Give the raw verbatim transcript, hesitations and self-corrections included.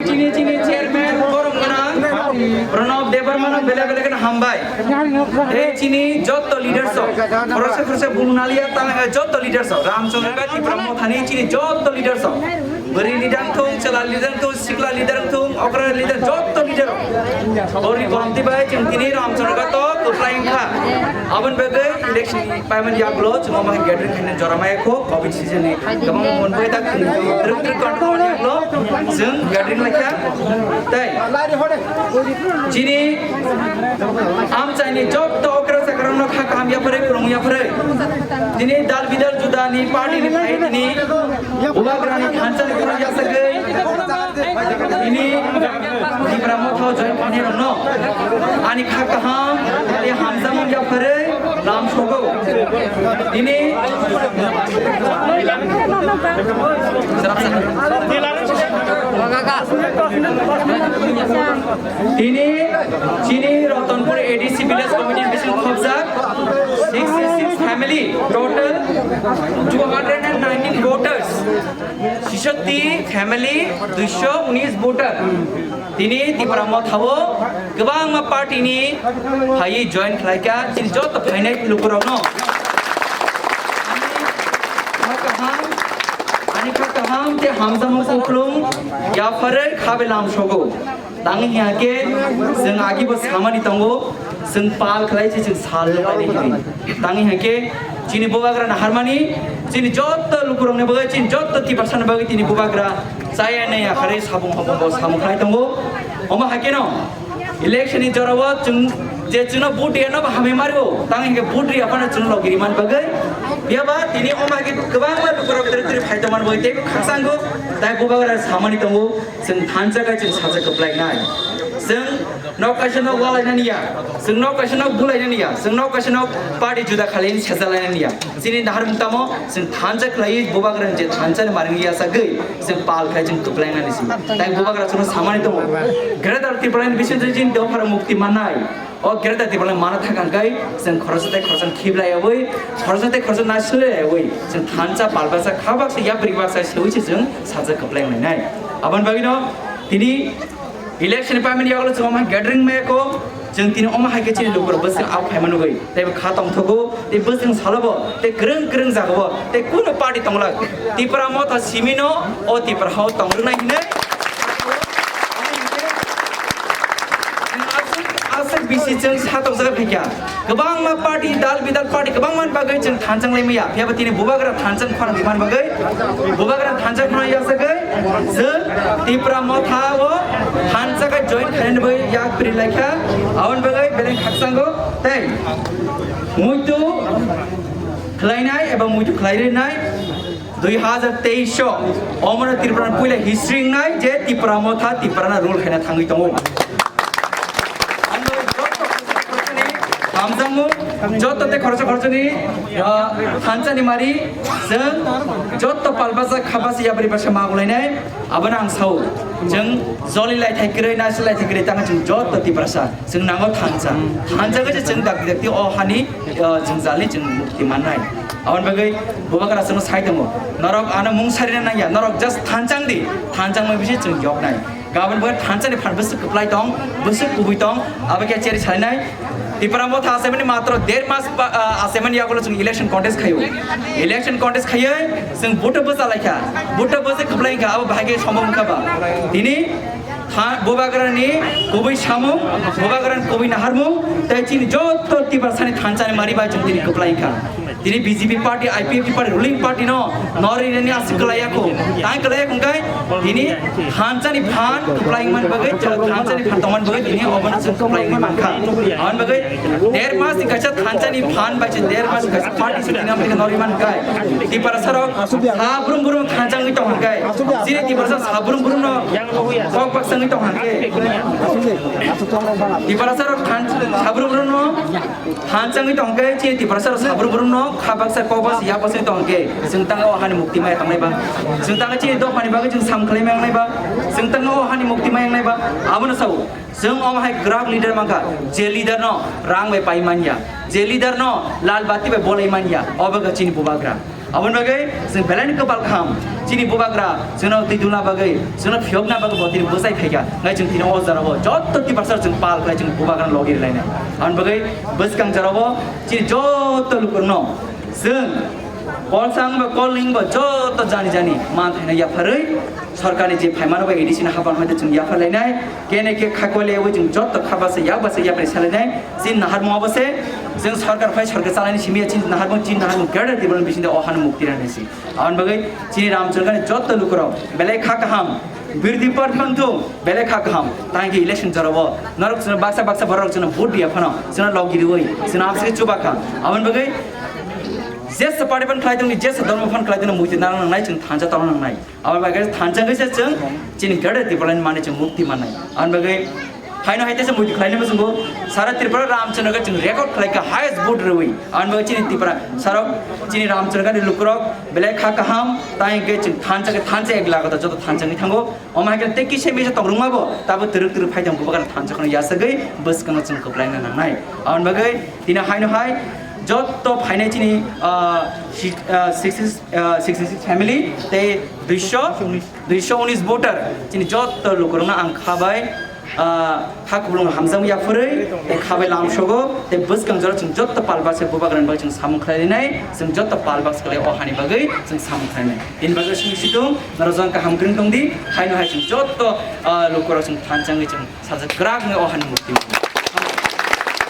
Chini, chini chairman, borom gwnang Pranab Debbarma no bele bele kheno hambai. Tei chini jotto leaders rok, khoroksa khoroksa bung naliya tang, eh, jotto leaders rok, Ramchandra Ghat Tipra Mothani chini jotto leaders rok, bwrwi leader wngthung, chwla leader wngthung, sikla leader wngthung, okra leader, jotto leader rok. Bori Gomti bai chwng tini Ramchandra Ghat o kwplai wngkha. Aboni bagwi election paimani yagulo chwng omo hai gathering khaina jora maya kho, covid season ni kwbangma monboi tak twrwk twrwk control mani yagulo chwng gathering laikha. Tei chini amchaini jotto okra chakrano kha kaham yapharwi, khulum yapharwi, tini dal bidal judani party ni phai tini Bubagrani thansa ni khorang yasagwi tini Tipra Motha o join khainai rokno ani kha kaham tei hamjakmung yapharwi lam sogo. Tini tini chini Ratanpur A D C village committee ni bising khobjak sixty six family, total two hundred and nineteen voters. Sisokti family, duisho unis voter. Tini Tipra Motha o kwbangma party ni phaiwi join khlaikha, chini joto phainai lukurokno. Ani kha kaham, ani kha kaham tei hamjakmung kuplung yapharwi khabe lam sogo. Tangwi hinkhe chwng agibo samani tongo, chwng pal khlai se chwng sal nuknai hwnwi. Tangwi hinkhe chini bubagra naharmani, chini jotto lukurokni bagwi, chini jotto Tiprasani bagwi tini bubagra chaya nai yakharwi sabung hobongo samung khlai tongo. Omo haikhe no election ni jorao chwng je chwngno vote riyano bo hamwi mario, tangwi hinkhe vote riya phano chwngno logi rimani bagwi. Phiyaba tini omo haikhe kwbangma lukurok twrwk twrwk phai tongmani bagwi teibo khakchanggo, tai bubagra samani tongo. Chwng thansa khe chwng sacha kwplainai. Chwng nok kaisa nok walainani ya, chwng nok kaisa nok bulainani ya, chwng nok kaisa nok party juda khalaini sejalainani ya. Chini naharmung tamo chwng thansa khlaiwi bubagrani je thansa ni maring yasagwi chwng pal khai chwng kwplainani si. Tai bubagra chwngno samani tongo. Greater Tipraland bisingtwi chini dophar mukti mannai. O Greater Tipraland mana thang khe chwng khoroksa tei khoroksa khiblaiyawi, khoroksa tei khoroksa nasilaiyawi chwng thansa pal baksa kha baksa yapri baksa sewi se chwng sacha kwplainai. Aboni bagwino tini election ni payment yagulo chwng omo hai gathering maya kho, chwng tini omo hai khe chini lukurok bwswk au phaima nugwi, tei bo kha tongthogo, tei bwswk salobo, tei kwrwng kwrwng jagao, tei kuno party tongla, Tipra Motha simino o Tipra hao tongrwnai hinwi. Aswk, aswk bisi chwng satokjak phaikha. Kwbangma party, dal bidal party kwbangma bagwi chwng thanchang lai maya. Phiyaba tini bubagra thanchang khorang man bagwi, bubagra thanchang khorang yasagwi chwng Tipra Motha o thansa khe join khainani bagwi yak pri laikha. Aboni bagwi beleng khakchango tei muitu khlainai eba muitu khlai rinai. Dui hazar teis o omono Tripura ni puila history wngnai je Tipra Motha Tripura na rule khaina thangwi tongo. Ang joto hamjakmung, joto tei khoroksa khoroksani, ah, thansa ni mari, chwng joto palbasa khabasa yapri basa magulainai, abono ang sao, chwng joli lai thai kwrwi, nasi lai thai kwrwi, tamo chwng joto Tiprasa. Chwng nango thansa. Thansa khe chwng dakti dakti o hani, o jwngjal ni chwng mukti mannai. Aboni bagwi bubagra chwngno sai tongo. Norok ano mung sarina nangya. Norok just thanchang di. Thanchang mai bisi chwng yoknai. Gabon bagwi thansa ni phan bwswk kwplai tong, bwswk kubui tong, abo khe cheri sainai. Tipra Motha achaimani matro der mas ba, ah, achaimani yagulo chwng election contest khaio. Election contest khaiwi chwng vote bwsa laikha. Vote bwsa kwplai wngkha, abo bahai khe sombok wngkha ba. Tini Tha-, bubagrani kubui samung, bubagrani kubui naharmung, tei chini joto Tiprasani thansani mari bai chwng tini kwplai kha. Tini B J P party, I P F T party, ruling party no, nori nani aswk kwlai yakho. Tai kwlai yakho kai, tini thansani phan kwplai man bagwi, thansani phan tongman bagwi tini obono chwng kwplai man kha. Aboni bagwi der mas ni kaisa thansani phan bai se der mas ni kaisa party se tini amrika nori man kai. Tiprasa rok sabrum brum thansangwi tong kai. Chini Tiprasa sabrum brum no kok baksa wngwi tong khe. Tiprasa rok than-, sabrum brum no thansangwi tong khe, chini Tiprasa rok sabrum brum no kha baksa kok baksa ya baksa wngwi tong khe. Chwng tang o hani mukti maya tongnai ba. Chwng tang chini dophani bagwi chwng sam khlai maya wngnai ba. Chwng tang o hani mukti maya wngnai ba. Abono sao. Chwng omo hai kwrak leader mankha. Je leader no rang bai pai manya. Je leader no lal bati bai bolai manya. Obo khe chini bubagra. Aboni bagwi chwng belai no kwpal kaham, chini bubagra chwngno twi dulna bagwi, chwngno phiyokna bagwi bo tini bwsai phaikha. Nai chwng tini o jora o jotto tiprasa chwng pal khlai chwng bubagra logi rwlainai. Aboni bagwi bwskang jora o chini jotto lukurno chwng kolsang ba kolning bo jotto jani jani man thaina yapharwi, sorkarni je phaimano ba A D C ni haphang hoite chwng yaphar lainai, kene ke khakwale wi chwng jotto khabasa yakbasa yapri salainai, chin naharmung abose, chwng sorkar phai sorkar chalani simiya chin naharmung, chin naharmung greater development bisingde o hano mukti rani si. Aboni bagwi chini Ramchandra ni jotto lukurok belai kha kaham, birdi par phanthu belai kha kaham, tangki election jorabo norok chwngno baksa baksa borok chwngno vote dia phano chwngno logi riwi chwngno absike chubakha. Aboni bagwi jesa party phan khlai tongni, jesa dharma phan khlai tongni muitu nang nangnai, chwng thansa tong nangnai. Aboni bagwi thansa khe se chwng chini greater Tipraland mani chwng mukti mannai. Aboni bagwi haino hai tesa muitu khlainai muchungo sara Tripura Ramchandra khe chwng record khlaikha highest vote rwi. Aboni bagwi chini Tripura sarok chini Ramchandra ni lukurok belai kha kaham, tai hwnkhe chwng thansa khe thansa ek lagata joto thansa wngwi thango. Omo hai khe tei kisa misa tongrwngma bo tabo twrwk twrwk phai tong bubagra thansa kheno yasagwi bwskango chwng kwplaina nangnai. Aboni bagwi tini haino hai jotto phainai chini, ah, si-, ah, sixty, ah, sixty six family tei duiso, duiso unis voter chini jotto lukurokno ang khabai, ah, kha khulung hamjak yapharwi tei khabai lamsogo tei bwskang jora chwng jotto palbaksa bubagrani bagwi chwng samung khlainai, chwng jotto palbaksa khlai o hani bagwi chwng samung khlainai. Tini bagwi simi situng norok jang kaham kwrwng tongdi, haino hai chwng jotto, ah, lukurok chwng thansa wngwi chwng sajak kwrak wngwi o hani mukti.